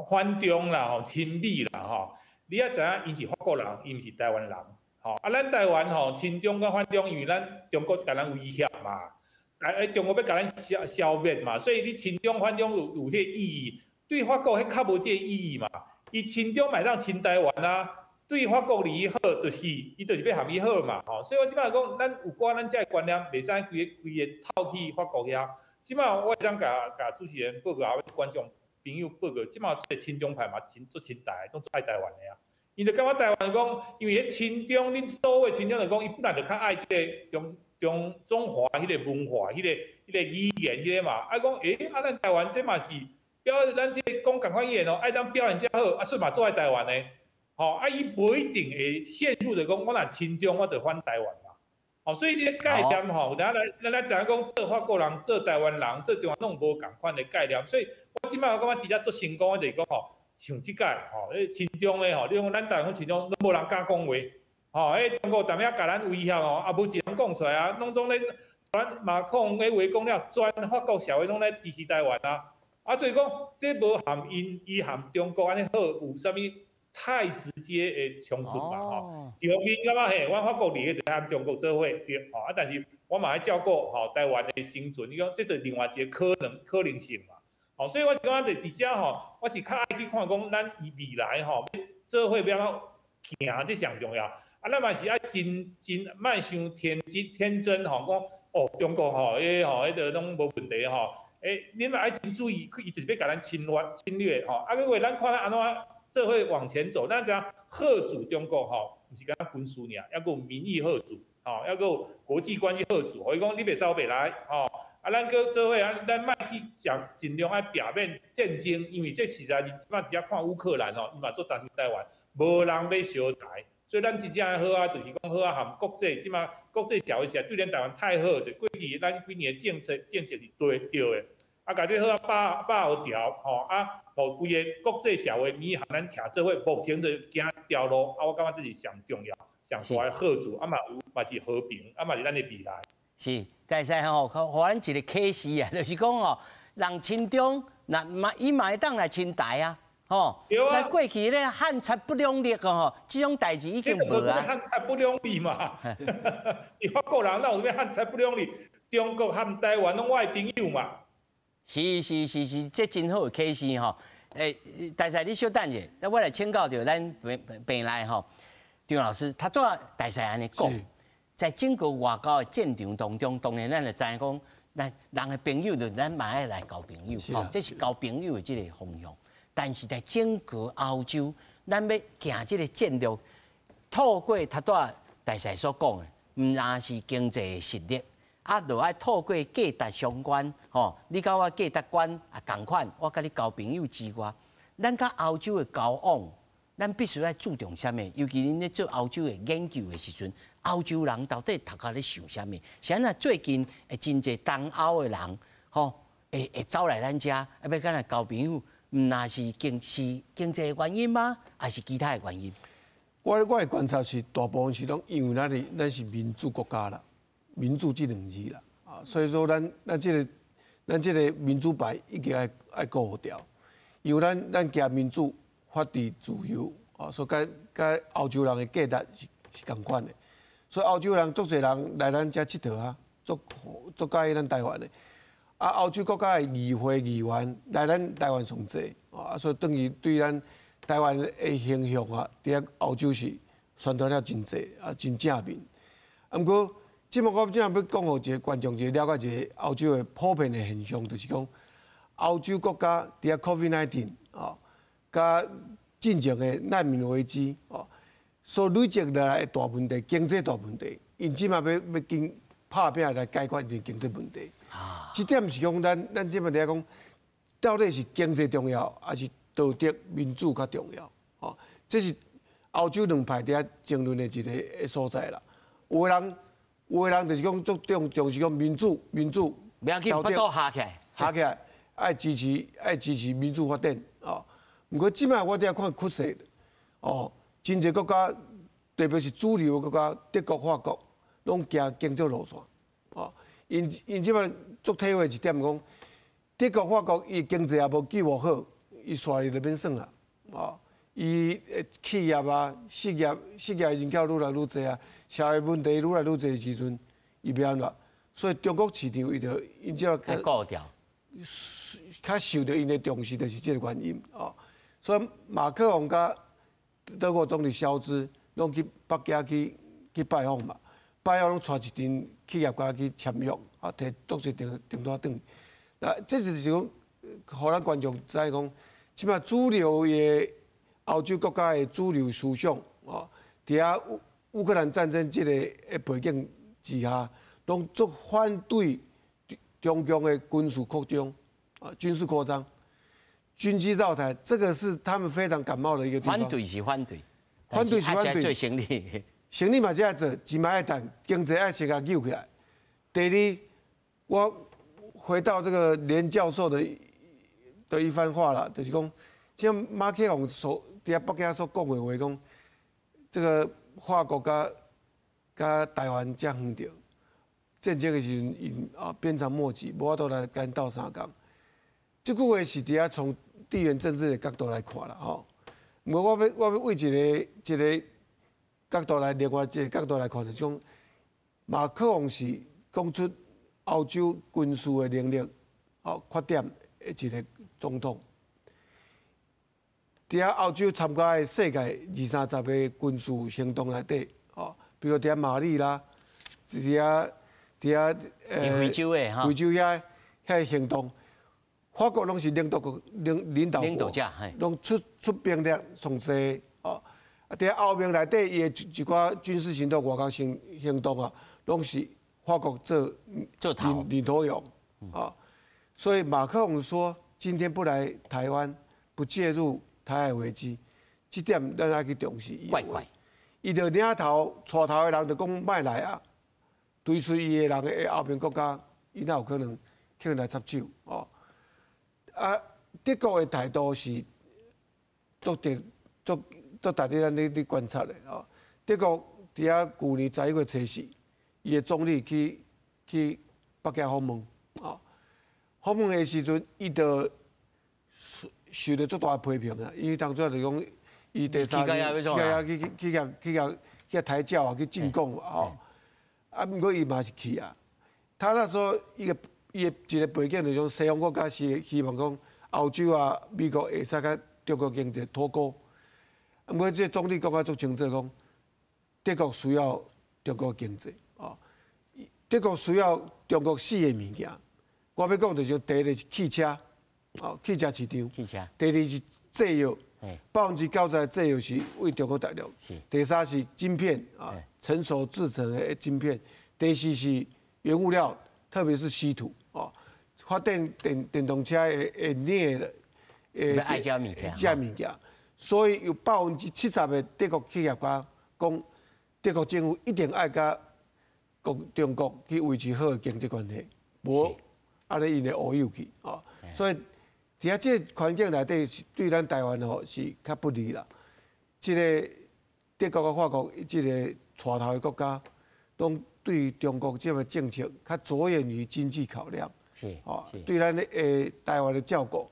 反中啦吼，親美啦吼，你也知影，𪜶是法國人，伊毋是台灣人，吼啊，咱台灣吼親中佮反中，因為咱中國共咱威脅嘛，啊，中國欲共咱消滅嘛，所以你親中反中有彼個意義。對法國彼較無這個意義嘛，伊親中嘛會當親台灣啊，對法國利益好，就是伊就是欲和伊好嘛，吼，所以我這擺講，咱有寡咱這个觀念，袂使規个規个套去法國遐。這擺我會當共主持人報告觀眾朋友報告，這馬這個親中派嘛真足親台，攏足愛台灣的啊。𪜶就感覺台灣講，因為彼親中，恁所謂親中就講，伊本來就較愛這個中中中華彼個文化、彼個語言彼個嘛。啊講，啊咱台灣這嘛是表，咱這個講仝款語言哦，愛當表現遮好，啊所以嘛足愛台灣的。吼，啊伊無一定會陷入就講，我若親中我就反台灣嘛。吼，所以這個概念吼，有當咱咱知影講，做法國人、做台灣人、做中國攏無仝款的概念。所以我這擺我感覺佇遮足成功的就是講吼，像這擺吼，彼親中的吼，你講咱台灣親中，攏無人敢講話。吼，彼中國踮遐共咱威脅吼，啊無一人講出來啊，攏總咧全馬克龍彼話講了，全法國社會攏咧支持台灣啊。啊，所以講這無含𪜶伊含中國按呢好有啥物太直接的衝突嘛吼。一方面感覺嘿，阮法國利益就和中國做伙對吼，啊，但是我嘛愛照顧吼台灣的生存，你講這就另外一個可能性嘛。吼，所以我是感覺佇遮吼，我是較愛去看講咱伊未來吼做伙欲按怎行，這上重要。啊，咱嘛是愛真真莫傷天真天真吼，講哦中國吼，彼吼彼個攏無問題吼。恁嘛愛真注意，伊就是欲共咱侵略侵略吼。啊，閣話咱看咱按怎做伙往前走，咱知影嚇阻中國吼，毋是干焦軍事爾，猶閣有民意嚇阻，吼，猶閣有國際關係嚇阻。予伊講你袂使袂來，吼。啊，咱閣做伙啊，咱莫去講，盡量愛避免戰爭，因為這實在是這擺直接看烏克蘭吼，伊嘛足擔心台灣，無人欲相台，所以咱真正好啊，就是講好啊，含國際，這擺國際社會是對咱台灣太好，就過去咱幾年的政策政策是對對的，啊，共這好啊把把握牢，吼啊，予規个國際社會願意含咱徛做伙，目前就行這條路，啊，我感覺這是上重要、上大的好處，啊嘛有嘛是和平，啊嘛是咱的未來。是，大使吼，予咱一個啟示啊，就是講吼，人親中，若嘛伊嘛會當來親台啊，吼。那過去咧漢賊不兩立吼，這種代誌已經無啊。漢賊不兩立嘛，你法國人哪有啥物漢賊不兩立？中國和台灣攏我的朋友嘛。是是是是，這真好的啟示吼。大使你稍等一下，那我來請教著咱病來吼，張老師，他拄大使按呢講。在整個外交的戰場當中，當然咱就知影講，咱人的朋友就咱嘛愛來交朋友，吼，這是交朋友的這個方向。但是在整個歐洲，咱欲行這個戰略，透過頭拄大使所講的，毋但是經濟的實力，啊，就愛透過價值相關，吼，你佮我價值觀啊仝款，我佮你交朋友之外，咱佮歐洲的交往，咱必須愛注重啥物？尤其恁咧做歐洲的研究的時陣，歐洲人到底頭殼咧想啥物？是按怎最近會真濟東歐的人，吼，會走來咱遮，啊，欲佮咱交朋友，毋若是經濟的原因嗎？還是其他的原因？我的觀察是，大部分是攏因為咱是民主國家啦，民主這兩字啦，啊，所以說咱這個民主牌一定愛顧好牢，因為咱行民主、法治、自由，啊，所以佮歐洲人的價值是仝款的，所以歐洲人足濟人來咱遮𨑨迌啊，足足佮意咱台灣的，啊，歐洲國家的議會議員來咱台灣上濟，啊，所以等於對咱台灣的形象啊，佇遐歐洲是宣傳了真濟啊，真正面。啊，毋過，這擺我這擺欲講予一個觀眾一個了解一個歐洲的普遍的現象，就是講歐洲國家佇遐 COVID-19 啊，佮進前的難民危機哦，所累積落來的大問題，經濟大問題，𪜶這擺欲緊拍拚來解決𪜶經濟問題。啊，這點是講咱這擺佇遐講，到底是經濟重要，還是道德民主較重要？哦，這是歐洲兩派佇遐爭論的一個所在啦。有的人就是講足重視講民主，民主，不要緊，腹肚合起來，合起來，愛支持民主發展哦。毋過這擺我佇遐看趨勢，哦，真濟國家，特別是主流的國家，德國、法國，攏行經濟路線，哦，𪜶這擺足體會一點講，德國、法國伊經濟也無救好，伊煞去就免算啦，哦，伊企業啊、失業人口愈來愈濟啊，社會問題愈來愈濟的時陣，伊欲按怎？所以中國市場伊就𪜶這較顧牢，較受著𪜶的重視，就是這個原因哦。所以馬克龍佮德國總理蕭茲攏去北京去拜訪嘛，拜訪攏帶一陣企業家去簽約，啊，提足濟訂單轉。那這就是講予咱觀眾知講，這擺主流的歐洲國家的主流思想，哦，佇遐烏克蘭戰爭這個的背景之下，攏足反對中共的軍事擴張，啊，軍事擴張，軍機繞台，這個是他們非常感冒的一個地方。反對是反對，反對是反對。做生意，生意嘛是愛做，錢嘛愛趁，經濟愛先共救起來。第二，我回到這個連教授的一番話啦，就是講，像馬克龍所佇北京所講的話，講這個法國佮台灣遮遠著，戰爭的時陣，𪜶啊鞭長莫及，無法度來共𪜶鬥相共。這句話是佇遐從地緣政治的角度來看啦，吼。毋過我欲為一個角度來，另外一個角度來看，就是講馬克龍是講出歐洲軍事的能力哦缺點的一個總統。佇遐歐洲參加的世界二三十個軍事行動內底，哦，比如佇遐馬里啦，佇遐非洲的哈，非洲遐個行動，法國攏是領導國領導國，攏出兵力上濟哦。啊，佇遐歐盟內底，伊的一寡軍事行動、外交行動啊，攏是法國做做頭領頭羊啊。所以馬克龍說，今天不來台灣，不介入台海危機，這點咱愛去重視。怪怪，伊就領頭帶頭的人就講莫來啊，追隨伊的人的後面國家，伊哪有可能去來插手哦？啊，德國的態度是足值足足值得咱咧觀察的哦。德國佇遐舊年11月初4，伊的總理去北京訪問哦。訪問的時陣，伊就受著足大的批評啊！伊當初就講，伊第三日去去去去去去去抬轎啊，去進貢嘛吼。啊，毋過伊嘛是去啊。他那時候伊個伊的一個背景就是講，西方國家是希望講歐洲啊、美國會使佮中國經濟脫鈎。啊，毋過這個總理講甲足清楚，講德國需要中國經濟哦，德國需要中國四个物件。我欲講就是第一個是汽車。哦，汽車市場。汽車。第二是製藥，90%的製藥是對中國大陸。第三是晶片啊，成熟製程的晶片。第四是原物料，特別是稀土哦，發電動車的鎳的。愛這物件。這物件，所以有70%的德國企業家講，德國政府一定愛佮中國去維持好的經濟關係，無按呢𪜶會烏有去哦，所以。佇遐這個環境內底，是對咱台灣吼是較不利啦。這個德國佮法國這個帶頭的國家，攏對中國這個政策較著眼於經濟考量，哦，對咱的台灣的照顧，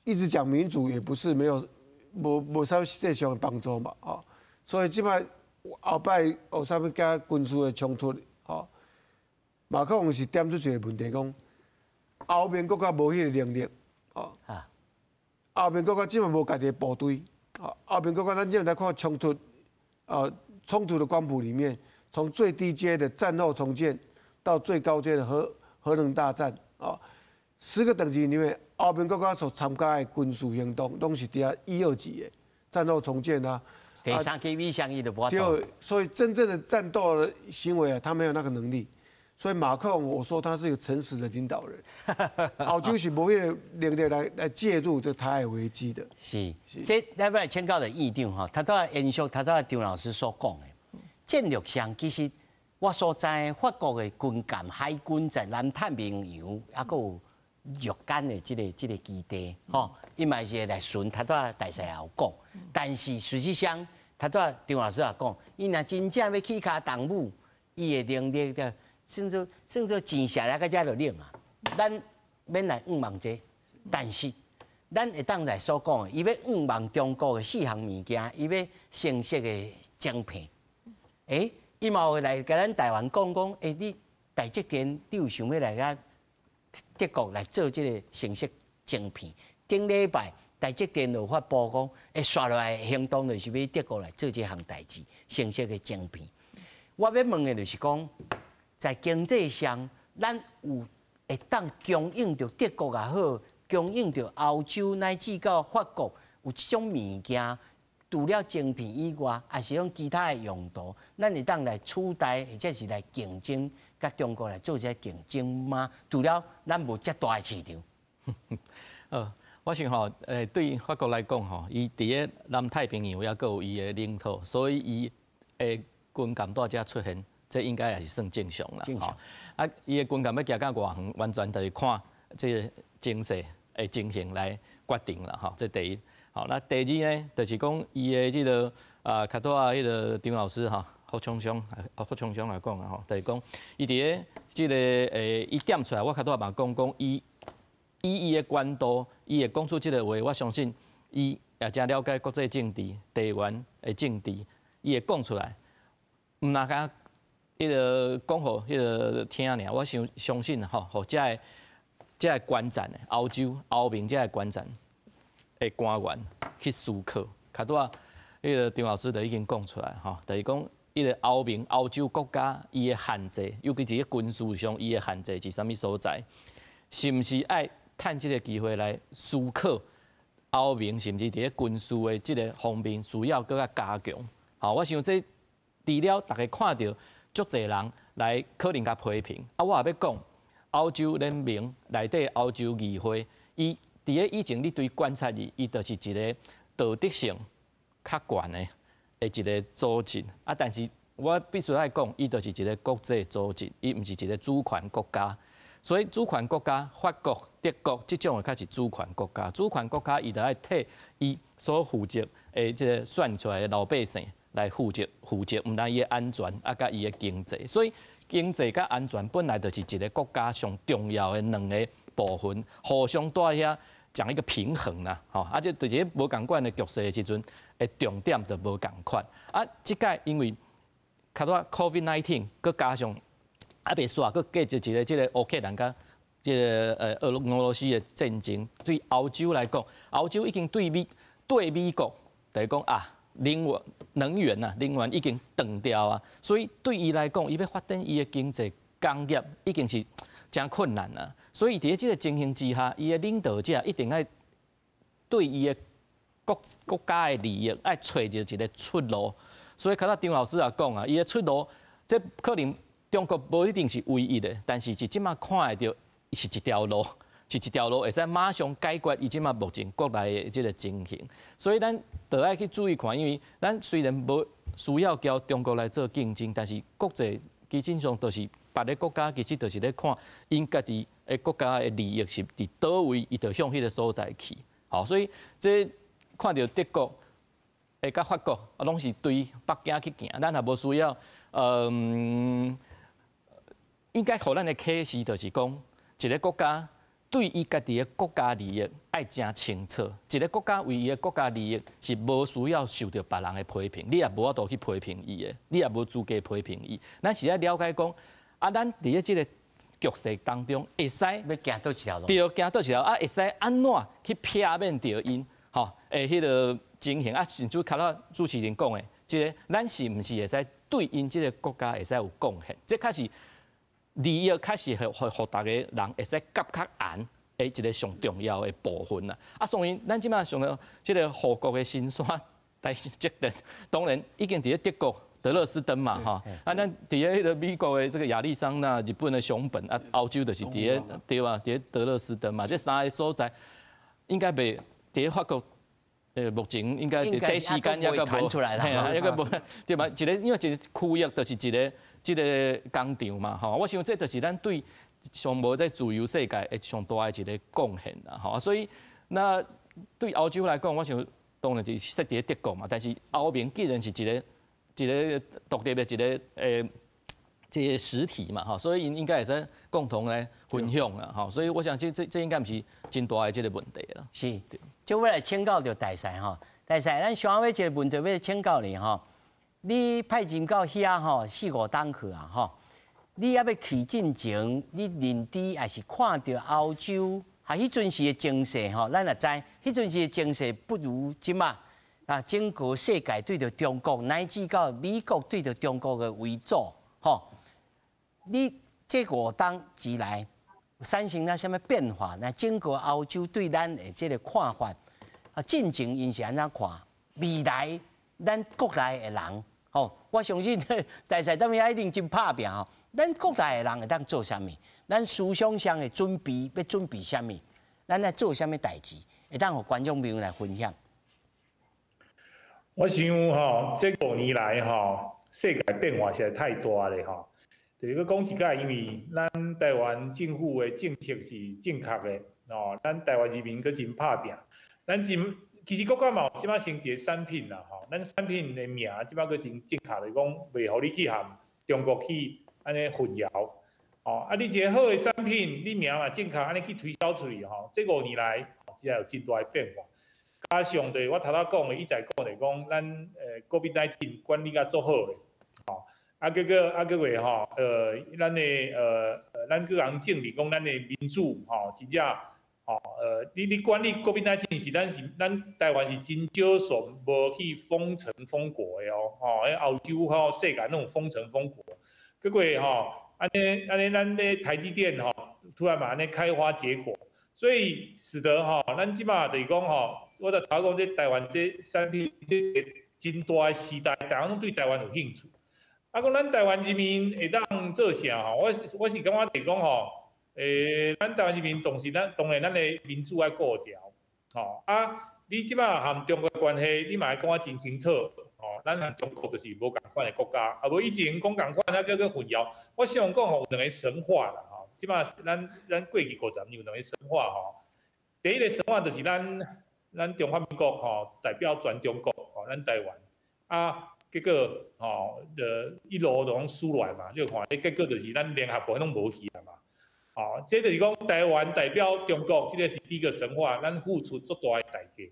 一直講民主也不是沒有無啥實際上的幫助嘛，哦，所以這擺後擺有啥物佮軍事的衝突，哦，馬克龍是點出一個問題講，歐盟國家無彼個能力，哦，歐盟國家這擺無家己的部隊，哦，歐盟國家咱這來看衝突，衝突的光譜裡面，從最低階的戰後重建到最高階的核能大戰，哦，10個等級裡面，歐盟國家所參加的軍事行動，攏是佇遐一二級的戰後重建啊。第三級以上伊就無法度。對，所以真正的戰鬥的行為啊，他沒有那個能力。所以馬克龍，我說他是一個誠實的領導人。歐洲是無彼個能力來介入這台海危機的。是，這咱欲來請教著院長吼，頭拄仔延續頭拄仔張老師所講的，戰略上其實我所知法國的軍艦海軍在南太平洋，猶閣有若干的這個基地，吼，伊嘛是會來巡。頭拄仔大使也有講，但是事實上，頭拄仔張老師也講，伊若真正欲起跤動武，伊的能力就算做錢下來到遮就冷啊。咱免來向望這個，但是咱會當來所講的，伊欲向望中國的四項物件，伊欲成熟的晶片，伊嘛會來共咱台灣講講，你台積電，你有想欲來共德國來做這個程式晶片？頂禮拜台積電就發布講，紲落來行動就是欲德國來做這項代誌，程式的晶片。我欲問的就是講，在經濟上，咱有會當供應著德國也好，供應著歐洲乃至到法國，有這種物件，除了晶片以外，抑是講其他的用途，咱會當來取代或者是來競爭，佮中國來做這個競爭嗎？除了咱無遮大的市場。我想吼，對法國來講吼，伊佇咧南太平洋抑閣有伊的領土，所以伊的軍艦佇遮出現，這應該也是算正常啦。正常。啊，伊的軍艦欲行到偌遠，完全就是看這個情勢的情形來決定啦。吼，這第一。好，那第二呢，就是講伊的這個啊，較拄仔彼個張老師吼，福聰兄來講啊吼，就是講伊佇咧這個伊點出來，我較拄仔嘛講講伊以伊的關度，伊會講出這個話，我相信伊也誠了解國際政治、地緣的政治，伊會講出來，毋若敢彼個講予彼個聽爾，我相相信吼，予遮個觀戰的歐洲、歐盟遮個觀戰的官員去思考。較拄仔彼個張老師就已經講出來吼，就是講彼個歐盟、歐洲國家伊的限制，尤其是軍事上伊的限制是啥物所在？是毋是愛趁這個機會來思考歐盟是毋是佇咧軍事的這個方面需要閣較加強？吼，我想這除了逐家看著足濟人來可能共批評，啊，我也欲講歐洲聯盟內底歐洲議會，伊佇咧以前你對觀察伊，伊就是一個道德性較懸的的一個組織。啊，但是我必須愛講，伊就是一個國際組織，伊毋是一個主權國家。所以主權國家，法國、德國這種的較是主權國家。主權國家伊就愛替伊所負責的這個選出來的老百姓來負責，負責毋但伊的安全，啊，佮伊的經濟。所以經濟佮安全本來就是一個國家上重要的兩個部分，互相佇遐講一個平衡啦，吼，啊，這佇這無仝款的局勢的時陣，的重點就無仝款。啊，這擺因為較拄仔 COVID-19，閣加上猶未煞，閣加一個這個烏克蘭佮這個俄羅斯的戰爭，對歐洲來講，歐洲已經對美國，就是講啊，能源啊，能源已經斷掉啊，所以對伊來講，伊欲發展伊的經濟工業已經是誠困難啊。所以佇這個情形之下，伊的領導者一定愛對伊的國家的利益愛揣著一個出路。所以，較早張老師也講啊，伊的出路，這可能中國無一定是唯一的，但是是這馬看會著是一條路，是一條路會使馬上解決伊這馬目前國內的這個情形。所以咱就愛去注意看，因為咱雖然無需要共中國來做競爭，但是國際基本上都是別个國家，其實就是咧看𪜶家己的國家的利益是佇佗位，伊就向彼個所在去。好，所以這看著德國會佮法國啊，攏是對北京去行，咱也無需要，應該予咱的啟示就是講，一個國家對伊家己的國家利益愛誠清楚。一個國家為伊的國家利益是無需要受著別人的批評，你也無法度去批評伊的，你也無資格批評伊。咱是愛了解講，啊，咱佇咧這個局勢當中會使欲行佗一條路，對，行佗一條啊，會使按怎去避免著𪜶，吼，的彼個情形啊，甚至較早主持人講的，這個咱是毋是會使對𪜶這個國家會使有貢獻？這較是利益，較是予逐个人會使夾較絚的一個上重要的部分啦。啊，所以咱這馬上個這個護國的神山台積電，當然已經佇咧德國德勒斯登嘛，吼，啊，咱佇咧彼個美國的這個亞利桑那、日本的熊本，啊，歐洲就是佇咧對啊，佇咧德勒斯登嘛，這三个所在應該袂佇咧法國。目前應該短時間猶閣無，嘿啊，猶閣無，對嘛？一個因為一個區域就是一個這個工廠嘛，吼。我想這就是咱對上無在自由世界的上大的一個貢獻啦，吼。所以那對歐洲來講，我想當然是設佇咧德國嘛，但是歐盟既然是一個一個獨立的一個這個實體嘛，吼，所以應該會使共同來分享啦，吼。所以我想這應該毋是真大的這個問題啦。是，就欲來請教著大使吼，大使，咱上尾一個問題欲請教你吼，你派任到遐吼四五冬去啊吼，你猶欲去進前，你認知抑是看著歐洲，啊，彼陣時的情勢吼，咱也知，彼陣時的情勢不如這馬啊，整個世界對著中國，乃至到美國對著中國的圍堵，吼，你這五冬之內，產生了啥物變化？那整個歐洲對咱的這個看法，啊，進前𪜶是按怎看？未來咱國內的人，吼，我相信大使當面一定真拍拚吼。咱國內的人會當做啥物？咱思想上的準備欲準備啥物？咱來做啥物代誌？會當予觀眾朋友來分享。我想吼，這5年來吼，世界變化實在太大咧吼。就是閣講一擺，因為咱台灣政府的政策是正確的，哦，咱台灣人民閣真拍拚，咱真其實國家嘛有這擺成一個產品啦，吼，咱產品的名這擺閣真正確的講，袂予你去和中國去按呢混淆，哦，啊，你一个好的產品，你名嘛正確，按呢去推銷出去吼，這五年來真有真大的變化。加上就是我頭仔講的，一再講的講，咱COVID-19 管理甲足好的，吼。啊，結果啊，閣過吼，咱閣共證明講，咱的民主吼，真正吼，你管理 COVID-19 是咱台灣是真少數無去封城封國的哦，吼，彼歐洲吼世界攏有封城封國，結果吼，按呢按呢，咱的台積電吼，突然嘛按呢開花結果，所以使得吼，咱這馬就是講吼，我就頭講這台灣這產品這是真大的時代，大家攏對台灣有興趣。啊，講咱台灣人民會當做啥吼？我是感覺就是講吼，咱台灣人民重視咱當然咱的民主愛顧牢，吼啊！你這馬和中國關係，你嘛愛講啊真清楚，吼，咱和中國就是無仝款的國家，啊無以前講仝款啊叫做混淆。我想講吼，有兩个神話啦，吼，這馬咱過去50年有兩个神話吼。第一个神話就是咱中華民國吼代表全中國吼，咱台灣啊。結果吼，就一路就攏輸落來嘛。你看，結果就是咱聯合國攏無去啊嘛。吼，這就是講台灣代表中國，這个是第一個神話，咱付出足大的代價。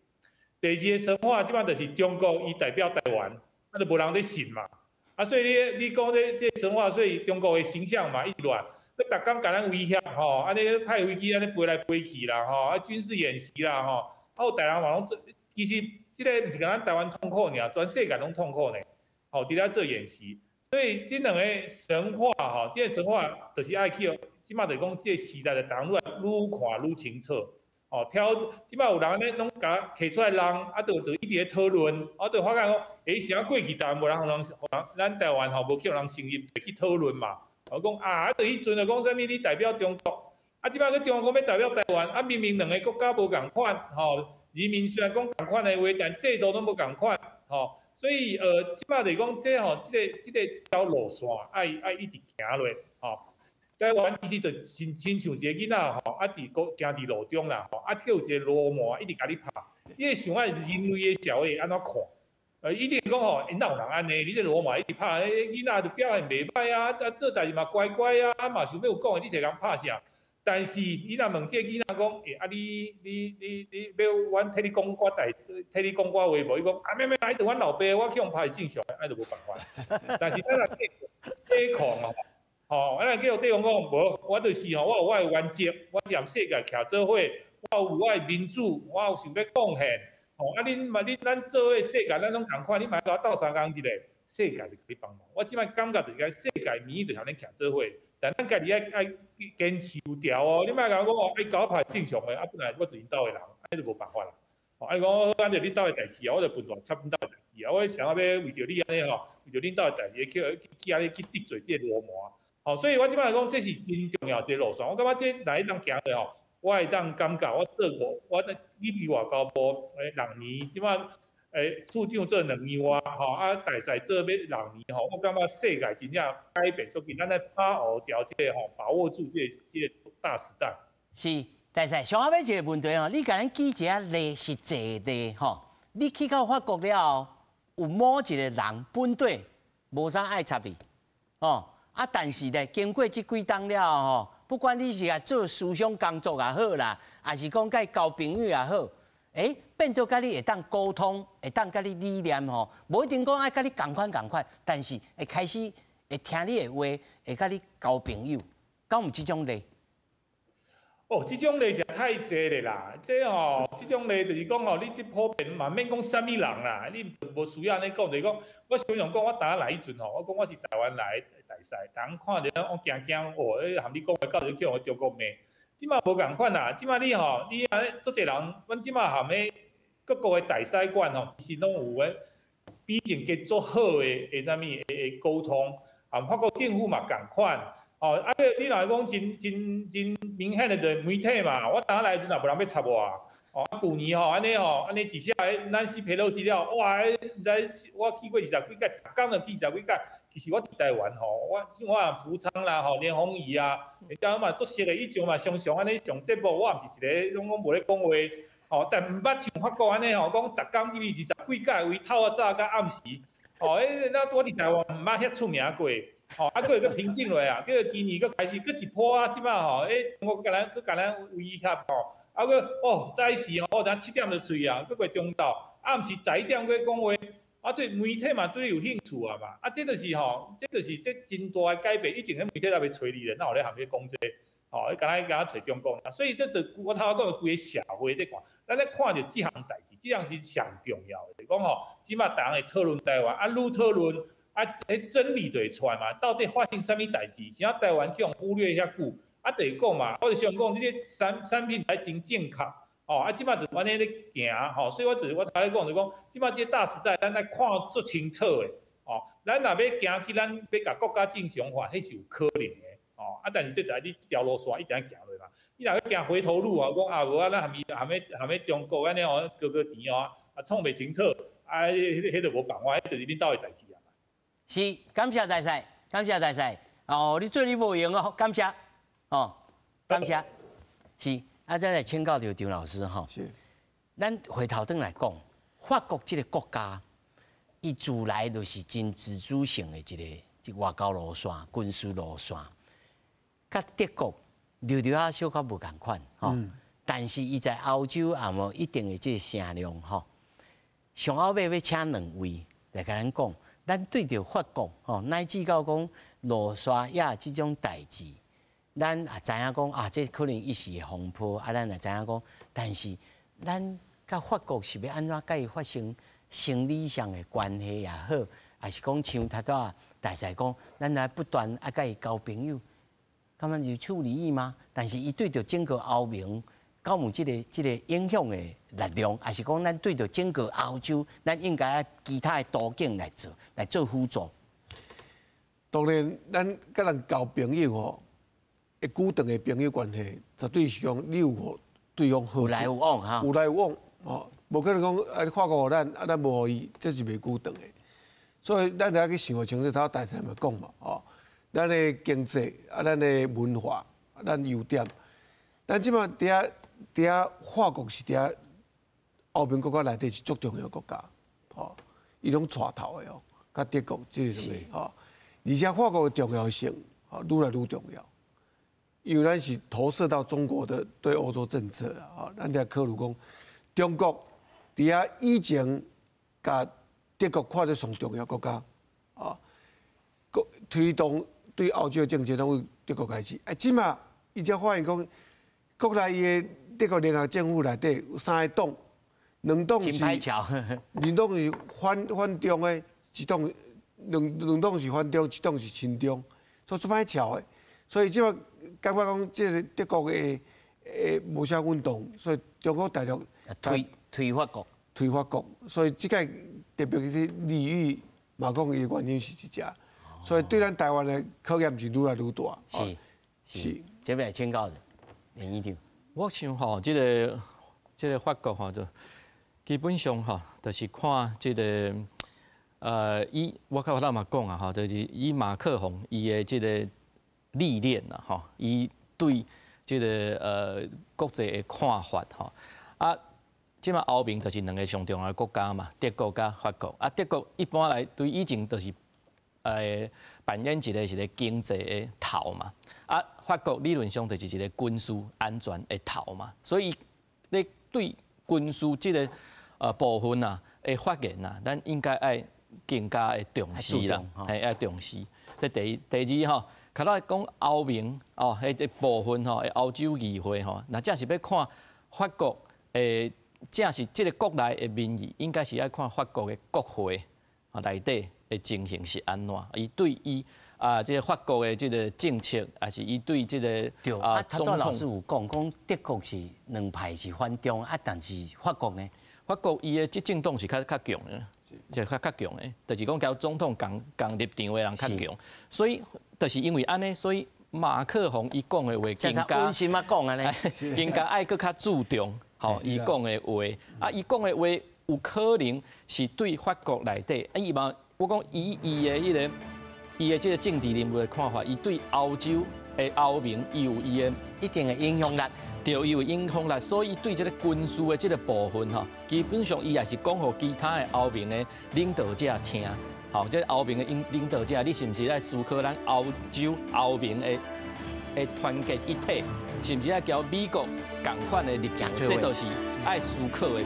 第二个神話，這擺就是中國伊代表台灣，啊，就無人咧信嘛。啊，所以你講這神話，所以中國的形象嘛一直亂，閣逐工共咱威脅吼，按呢派飛機按呢飛來飛去啦吼，啊軍事演習啦吼，啊有台人嘛攏其實這个毋是干咱台灣痛苦爾，全世界攏痛苦呢。吼，佇咧做演習，所以這兩个神話吼，這个神話就是愛去，這擺就是講這个時代的人愈來愈看愈清楚。哦，挑這擺有人按呢攏共提出來人，啊，就一直咧討論，啊，就發覺講，欸，啥過去台灣無人予人，咱台灣吼無去予人承認，就去討論嘛。我講啊，啊，就彼陣就講啥物，你代表中國，啊，這擺閣中國欲代表台灣，啊，明明兩个國家無仝款，吼，人民雖然講仝款的話，但制度攏無仝款，吼。所以，這擺就是講，這吼，這个這條路線愛一直行落，吼。台灣其實就親像一个囡仔吼，啊，佇國行佇路中啦，吼，啊，閣有一个騾馬一直共你拍，你會想啊，人類的社會按怎看？一定講吼，哪有人按呢？你這騾馬一直拍，囡仔就表現袂䆀啊，啊，做代誌嘛乖乖啊，啊嘛想欲有講的，你一个人拍啥？但是你若問這个囡仔講，欸，啊你你你你欲阮替你講寡代，替你講寡話無？伊講啊免免，彼著阮老爸，我去予拍是正常的，按就無辦法。但是咱若抵抗哦，吼，咱若叫對方講無，我就是吼，我有我的原則，我是和世界徛做伙，我有我的民主，我有想欲貢獻，吼，啊恁嘛恁咱做伙世界，咱攏仝款，你嘛共我鬥相共一下，世界就共你幫忙。我這擺感覺就是講世界民意就和恁徛做伙。但咱家己愛愛堅持有條哦，你莫共我講哦，愛共我拍正常的，啊本來我就是𪜶兜的人，按呢就無辦法啦。哦，啊你講按就恁兜的代誌啊，我就笨蛋插恁兜的代誌啊，我想欲為著你按呢吼，為著恁兜的代誌去去去按呢去得罪這个騾馬。吼，所以我這擺講這是真重要一个路線。我感覺這若會當行落吼，我會當感覺我做過，我入去外交部六年，這擺處長做2年外，吼啊大使做欲6年吼，我感覺世界真正改變足緊，咱愛把握牢這个吼，把握住這个大時代。是，大使，上後尾一个問題吼，你共咱舉一个例，實際例吼，你去到法國了後，有某一个人本底無啥愛插你，吼啊，但是呢，經過這幾冬了後吼，不管你是啊做思想工作也好啦，還是講共交朋友也好，欸，變做共你會當溝通，會當共你理念吼，無一定講愛共你仝款仝款，但是會開始會聽你的話，會共你交朋友，敢有這種例？哦，這種例就太濟了啦！這吼，這種例就是講吼，你這普遍嘛，免講啥物人啦，你無需要按呢講，就是講，我常常講，我當來彼陣吼，我講我是台灣來的大使，逐人看著我驚驚，哦，欸，含你講話，到底去予中國罵。這馬無仝款啦，這馬你吼，你啊足濟人，阮這馬含彼各國的大使館吼，其實攏有咧比前加足好的的啥物的的溝通，含法國政府嘛仝款，哦，啊個你若講真真真明顯的就是媒體嘛，我當來時陣也無人欲插我，哦，啊舊年吼按呢吼，按呢一下南希佩洛西了，哇，毋知我去過20幾擺，10工就去20幾擺。其實我佇台灣吼，我我福昌啦吼，連宏儀啊，人家嘛足熟的，以前嘛常常按呢上節目，我毋是一个攏講無咧講話，吼，但毋捌像法國按呢吼，講10工入去20幾擺，為透早到暗時，吼，彼那我佇台灣毋捌遐出名過，吼，啊，閣會閣平靜落來啊，閣今年閣開始閣一波啊，這擺吼，中國閣共咱閣共咱威脅吼，啊閣哦早時吼，我等7點就喙啊，閣過中晝，暗時11點閣講話。啊，這媒體嘛對你有興趣啊嘛，啊，這就是吼，這就是這真大的改變。以前彼媒體也袂揣你咧，哪有咧含你講這個？吼，伊敢若敢若揣中國。所以這就我頭仔講的規个社會咧看，咱咧看著這項代誌，這項是上重要的。就是講吼，這馬逐人會討論台灣，啊，愈討論，啊，彼真理就會出來嘛。到底發生啥物代誌？啥台灣去予忽略遐久？啊，就是講嘛，我就想講，你這產品愛真正確。哦，啊，這馬就按呢咧行吼，所以我就是我頭仔講就講，這馬這個大時代，咱愛看足清楚的，哦，咱若欲行去，咱欲共國家正常化，彼是有可能的，哦，啊，但是這就愛你這條路線一定愛行落嘛，你若欲行回頭路啊，講啊無啊，咱含伊含彼含彼中國按呢吼，擱擱錢哦，啊創袂清楚，啊，彼就無辦法，彼就是恁兜的代誌啊。是，感謝大使，感謝大使，哦，你做你無閒哦，感謝，哦，感謝，是。啊，再來請教著張老師吼。是。咱回頭轉來講，法國這個國家，伊自來就是真自主性的一個外交路線、軍事路線，佮德國略略仔小可無仝款吼。但是伊在歐洲也無一定的這個聲量吼。上後尾欲請兩位來共咱講，咱對著法國吼，乃至到講盧沙野這種代誌。咱也知影講啊，這可能一時的風波啊，咱也知影講，但是咱佮法國是欲按怎佮伊發生生理上的關係也好，抑是講像頭拄仔大使講，咱來不斷愛佮伊交朋友，感覺有處理嗎？但是伊對著整個歐盟，敢有這個影響的力量，抑是講咱對著整個歐洲，咱應該愛其他的途徑來做輔助。當然，咱佮人交朋友吼。會久長的朋友關係，絕對是講你有予對方好處，有來有往哈，有來有往吼，無可能講啊，你法國予咱，啊咱無予伊，這是袂久長的。所以咱著愛去想清楚，頭大使嘛講嘛，吼，咱的經濟啊，咱的文化，咱優點，咱這馬佇遐佇遐法國是佇遐歐盟國家內底是足重要的國家，吼，伊攏帶頭的哦，佮德國這個啥物吼，而且法國的重要性，吼，愈來愈重要。因為咱是投射到中國的對歐洲政策啦，吼，咱才考慮講中國佇遐以前共德國看做上重要國家，啊，推動對歐洲的政策攏為德國開始。啊，這馬伊才發現講，國內伊的德國聯合政府內底有三個黨，兩黨是兩黨是反中的，一黨兩黨是反中，一黨是親中，所以足歹喬的。所以這馬感覺講，這個德國的無啥運動，所以中國大陸推法國，推法國，所以這個特別去利益嘛，講伊的原因是這，所以對咱台灣的考驗是愈來愈大。是是，這邊請教連議長。我想吼，這個法國吼，就基本上吼，就是看這個以我較早嘛講啊，吼，就是以馬克宏伊的這個歷練啦，吼，伊對這個國際的看法吼，啊，這馬歐盟就是兩个上重要的國家嘛，德國佮法國。啊，德國一般來對以前就是扮演一個經濟的頭嘛，啊，法國理論上就是一個軍事安全的頭嘛，所以咧對軍事這個部分啊的發言啊，咱應該愛更加的重視啦，係愛重視。這第一，第二吼。較來講歐盟哦，彼個部分吼，歐洲議會吼，若正是欲看法國的，正是這個國內的民意，應該是愛看法國的國會啊內底的情形是按怎，伊對伊啊，這個法國的這個政策，抑是伊對這個對啊，頭拄老師有講，講德國是兩派是反中，啊，但是法國呢？法國伊的執政黨是較較強的，就較較強的，就是講佮總統仝仝立場的人較強，所以就是因為按呢，所以馬克宏伊講的話更加，溫馨嘛講按呢，更加愛閣較注重，吼，伊講的話，啊，伊講的話有可能是對法國內底，啊，伊嘛，我講以伊的彼個，伊的這個政治人物的看法，伊對歐洲的歐盟，伊有伊的一定的影響力。對，伊有影響力，所以對這個軍事的這個部分吼，基本上伊也是講予其他的歐盟的領導者聽。吼，這個歐盟的領領導者，你是毋是愛思考咱歐洲歐盟的的團結一體？是毋是愛佮美國仝款的立場？這都是愛思考的。